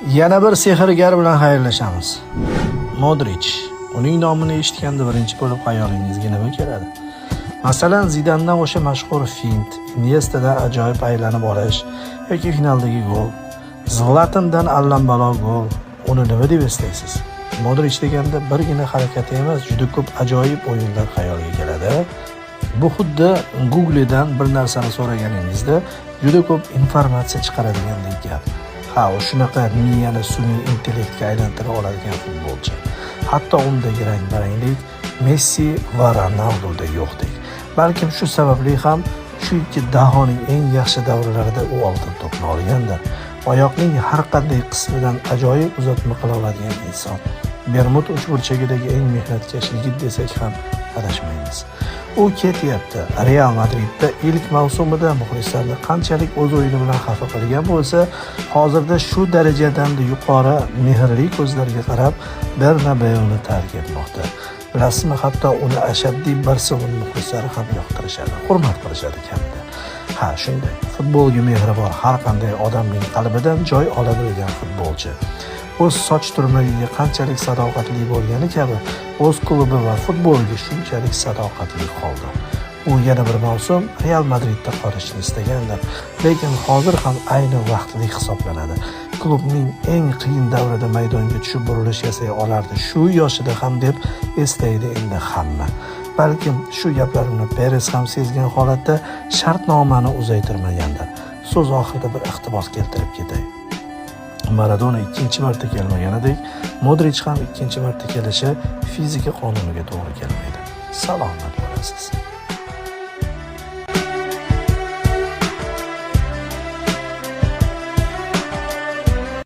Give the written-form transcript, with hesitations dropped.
Yana bir sehrgar bilan xayrlashamiz. Modrich. Uning nomini eshitganda birinchi bo'lib xayolingizga nima keladi? Masalan, Zidandan o'sha mashhur fint, Iniestadan ajoyib aylanib olish yoki finaldagi gol, Zlatandan allambalo gol. Uni nima deb eslaysiz? Modrich deganda birgina harakati emas, juda ko'p ajoyib o'yinlar xayolga keladi. Bu xuddi Google'dan bir narsani so'raganingizda juda ko'p informatsiya chiqaradigandek gap. Ha, u shunaqa miyani sun'iy intellektga aylantira oladigan futbolchi. Hatto undagi rang-baranglik Messi va Ronaldoda yo'qdek. Balkim shu sababli ham shu ikki dahoning eng yaxshi davrlarida u oltin to'pni olgandir. Oyoqning har qanday qismidan ajoyib uzatma qila oladigan inson. Bermud uchburchagidagi eng mehnatkash yigit desak ham adashmaymiz. U ketyapti. Real Madridda ilk mavsumida muxlislarni qanchalik o'z o'yini bilan xafa qilgan bo'lsa, hozirda shu darajadan yuqori mehrli ko'zlarga qarab Bernabeuni tark etmoqda. Bilasizmi, hatto uni ashaddiy Barselona muxlislari ham yoqtirishadi, hurmat qilishadi kamida. Ha, shunday. Futbolga mehri bor har qanday odamning qalbidan joy ola bilgan futbolchi. O'z soch turmagiga qanchalik sadoqatli bo'lgani kabi, o'z klubi va futbolga shunchalik sadoqatli qoldi. U yana bir mavsum Real Madridda qolishni istagandir, lekin hozir ham ayni vaqtli hisoblanadi. Klubning eng qiyin davrida maydonga tushib burilish yasay olardi shu yoshida ham deb eslaydi endi hamma. Balkim shu gaplarimni Peres ham sezgan holatda shartnomani uzaytirmagandir. So'z oxirida bir iqtibos keltirib ketay. Maradona ikkinchi marta kelmaganidek, Modrich ham ikkinchi marta kelishi fizika qonuniga to'g'ri kelmaydi. Salomat bo'lasiz.